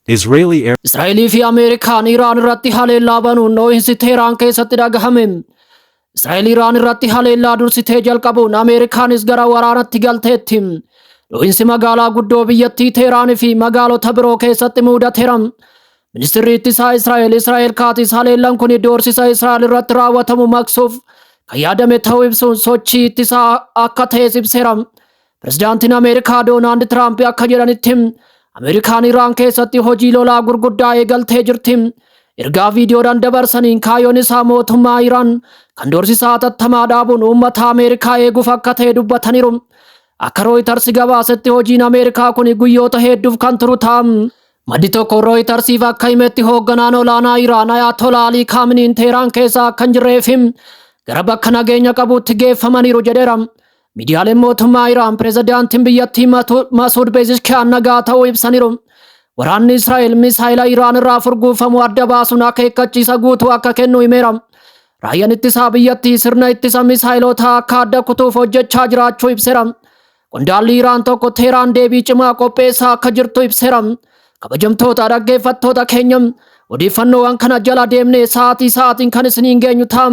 Israeli air Israa'elii fi Ameerikaan Iraan irratti haleellaa banuun dhoohinsi Teheraan keessatti dhagahame. Israa'el Iraan irratti haleellaa dursitee jalqabuun Ameerikaanis gara waraanatti galteetti. Dhoohinsi magaalaa guddoo biyyattii Teheraan fi magaalota biroo keessatti mudateera. Ministirri ittisaa Israa'el Israa'el Kaatis haleellaan kun doorsisa Israa'el irratti raawwatamu maqsuuf kan yaadame ta'uu ibsuun sochii ittisaa akka ta'es ibseera. Pirezidaantiin Ameerikaa Doonaald Tiraamp akka jedhanitti, Ameerikaan Iraan keessatti hojii lolaa gurguddaa eegaltee jirti. Ergaa viidiyoodhaan dabarsaniin kaayyoon isaa mootummaa Iraan kan doorsisaa hatattamaa dhaabuun uummata Ameerikaa eeguuf akka ta'e dubbataniiru. Akka Rooyitars gabaasetti, hojiin Ameerikaa kun guyyoota hedduuf kan turu ta'a. Maddi tokko Rooyitarsiif akka himetti, hoogganaan olaanaa Iraan Ayatollah Alii Kaaminiin Teheraan keessa akka hin jirreef gara bakka nageenya qabuutti geeffamaniiru jedheera. Miidiyaaleen mootummaa Iraan pirezidaantiin biyyattii Masuud Pezeshkian nagaa ta'uu ibsaniiru. Waraanni Israa'el misaayila Iraan irraa furguufamu adda baasuun akeekkachiisa guutuu akka kennu himeera. Raayyaan ittisaa biyyattii sirna ittisa misaayilotaa akka adda kutuuf hojjechaa jiraachuu ibseera. Qondaalli Iraan tokko Teheraan deebii cimaa qopheessaa akka jirtu ibseera. Kabajamtoota dhaggeeffattoota keenya, odeeffannoowwan kana jala deemnee sa'aatii sa'aatiin kan isiniin geenyu ta'a.